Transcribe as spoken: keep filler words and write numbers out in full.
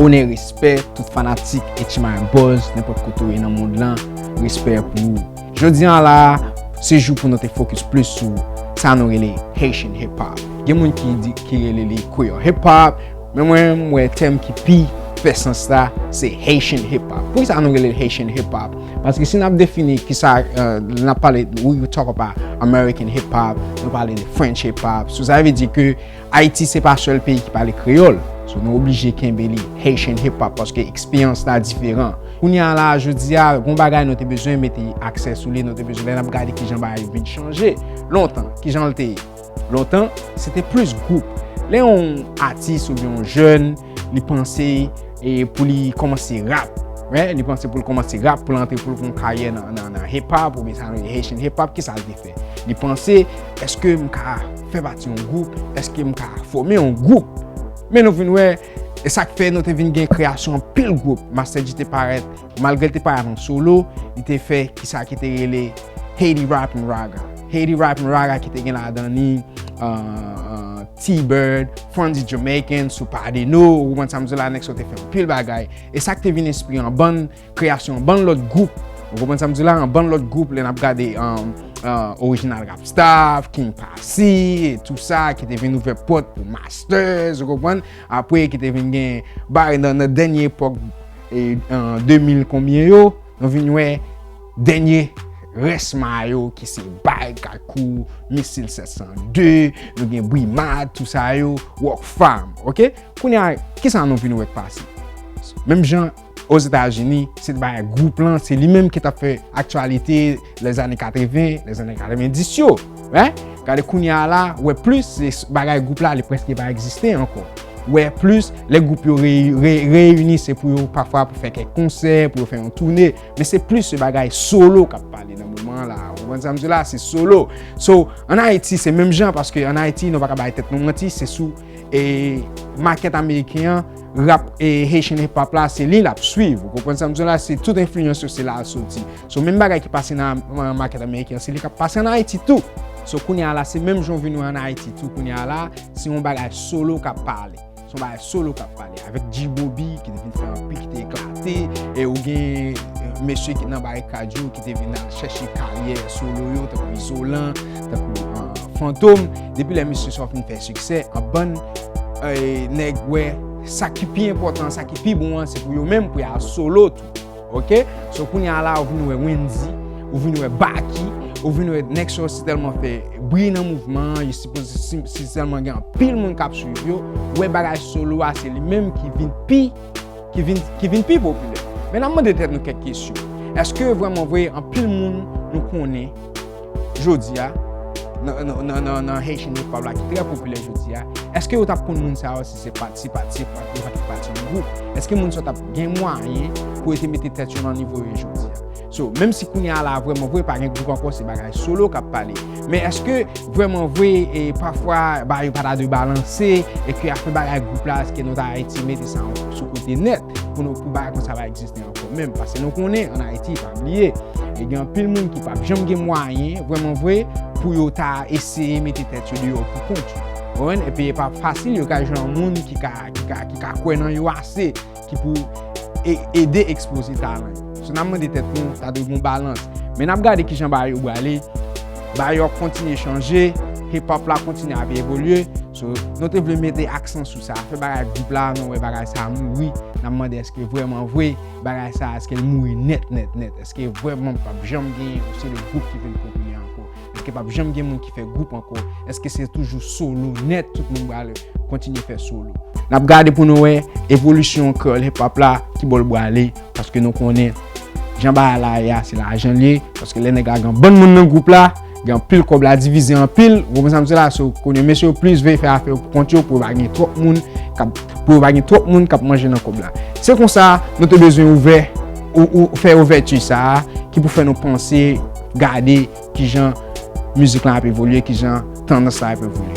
Onè, respè, tout fanatik H M I Buzz, nenpòt kote w ye nan mond lan, respè pou ou. Jodi a la, se jou pou nou te fokis plis sou sa nou rele Haitian hip hop. Gen moun ki di, ki rele li Creole hip hop, men mwen, m wè tèm ki pi fè sans la, se Haitian hip hop. Poukisa nou rele l Haitian hip hop? Paske si n ap defini kisa, euh, n ap pale, we talk about American hip hop, nou pale de French hip hop. So, sa vle di ke Ayiti se pa sèl peyi ki pale kreyòl. So, nou oblije kenbe li Haitian hip hop paske eksperyans la diferan. Kounye a la, jodi a, gon bagay nou te bezwen mete aksè sou li, nou te bezwen, lè n ap gade kijan bagay yo vin chanje. Lontan, kijan l te ye? Lontan, se te plis gwoup. Lè yon atis oubyen yon jèn, li panse, e, pou li kòmanse rap, wi, li panse pou l kòmanse rap, pou l antre, pou l gen yon karyè nan, nan, nan hip hop, oubyen sa nou rele Haitian hip hop, kisa l te fè? Li panse, èske m ka fè pati yon gwoup? Èske m ka fòme yon gwoup? Men nou vin wè, e sa k fè nou te vin gen kreyasyon anpil gwoup. Master Dji te parèt, malgre l te parèt an solo, li te fè kisa ki te rele Haiti Rap and Raga. Haiti Rap and Raga ki te gen ladan li, euh, euh, T-Bird, Fonzie Jamaican, Supadeno, ou konprann sa m di la, nèg sa yo te fè anpil bagay. E sa k te vin enspire yon bann kreyasyon, yon bann lòt gwoup. Ou konprann sa m di la, yon bann lòt gwoup, lè n ap gade, um, uh, Original Rap Staff, King Passy, e tou sa, ki te vin ouvè pòt pou Masters, ou konprann? Apre, ki te vin gen, ba, nan, nan dènye epòk, e, an de mil konbyen yo, nou vin wè dènye rès mayo ki se Bay Kakou, Misil sèt san de, nou gen Brimad, tou sa yo, Rockfam, oke? Kounye a, kisa nou vin wè k pase? Menm jan Ozetazini, se te bagay gwoup lan, se li menm ki t ap fè aktyalite lèzane katreven, lèzane katrevendis yo. Wi. Gade kounye a la, wè plis, se s-, bagay gwoup la, li prèske pa egziste ankò. Wè plis, lè gwoup yo re-, re-, reyini, se pou yo pafwa pou fè kèk konsè, pou yo fè yon toune. Men se plis se bagay solo k ap pale nan moman an la. Ou konprann sa m di la? Se solo. So, ann Ayiti, se menm jan, paske ann Ayiti, nou pa ka bay tèt nou manti, se sou, e, makèt ameriken an, rap e Haitian hip hop la, se li l ap swiv. Ou konprann sa m di la? Se tout enfliyans yo, se la l soti. So, menm bagay ki pase nan, nan makèt ameriken an, se li k ap pase ann Ayiti tou. So, kounye a la, se menm jan w vin wè ann Ayiti tou, kounye a la, se yon bagay solo k ap pale. Se yon bagay solo k ap pale. Avèk G Bobby, ki te vin fè anpil, ki te eklate, e ou gen, e, mesye ki nan barikad yo, ki te vin al chèche karyè solo yo, tankou Izolan, tankou, e, Fantom. Depi lè mesye sa yo fin fè siksè, an bann, e, nèg wè sa ki pi enpòtan, sa ki pi bon an, se pou yo menm, pou y al solo tou. Oke? So, kounye a la, ou vin wè Wendyy, ou vin wè Baky, ou vin wè nèg sa yo si tèlman fè bri nan mouvman an, yo sipoze si, si tèlman gen anpil moun k ap swiv yo, ou wè bagay solo a, se li menm ki vin pi, ki vin, ki vin pi popilè. Men n ap mande tèt nou kèk kesyon. Èske vrèman vre anpil moun nou konnen jodi a, nan, nan, nan, nan, nan Haitian hip hop la ki trè popilè jodi a, èske yo t ap konn moun sa yo si se pa, si pa, si pa, yo pa t fè pati yon gwoup? Èske moun sa yo t ap gen mwayen pou yo te mete tèt yo nan nivo yo jodi a? So, menm si kounye a la vrèman vre pa gen gwoup ankò, se bagay solo k ap pale. Men èske vrèman vre, e, pafwa bagay yo pa ta dwe balanse, e ke afè bagay gwoup la, èske nou ta rete mete sa sou kote nèt pou nou, pou bagay konsa pa egziste ankò menm? Paske nou konnen, ann Ayiti, pa bliye, e gen anpil moun ki p ap janm gen mwayen, vrèman vre, pou yo ta eseye mete tèt yo deyò pou kont yo. Ou konprann? Epi e pa fasil yo ka jwenn yon moun ki ka, ki ka, ki ka kwè nan yo ase, ki pou e-, ede ekspoze talan yo. So, n ap mande tèt nou, ta dwe gen yon balans. Men n ap gade kijan bagay yo prale. Bagay yo ap kontinye chanje, hip hop la kontinye ap evolye. So, nou te vle mete aksan sou sa. Afè bagay gwoup la, nou wè bagay sa mouri. N ap mande èske vrèman vre, bagay sa, èske l mouri nèt, nèt, nèt? Èske vrèman p ap janm gen yon seri de gwoup ki vin popilè ankò? Èske p ap janm gen moun ki fè gwoup ankò? Èske se toujou solo nèt, tout moun pral kontinye fè solo? N ap gade pou nou wè evolisyon kreyòl hip hop la, ki bò l prale, paske nou konnen jan bagay la ye a, se lajan l ye, paske lè nèg la gen bann moun nan gwoup la, gen anpil kòb la divize anpil, ou konprann sa m di la, so konnen mesye yo plis vle fè afè yo pou kont yo, pou yo pa gen twòp moun k ap, pou yo pa gen twòp moun k ap manje nan kòb la. Se konsa, nou te bezwen ouvè, ou, ou fè ouvèti sa a, ki pou fè nou panse, gade kijan mizik la ap evolye, kijan tandans la ap evolye.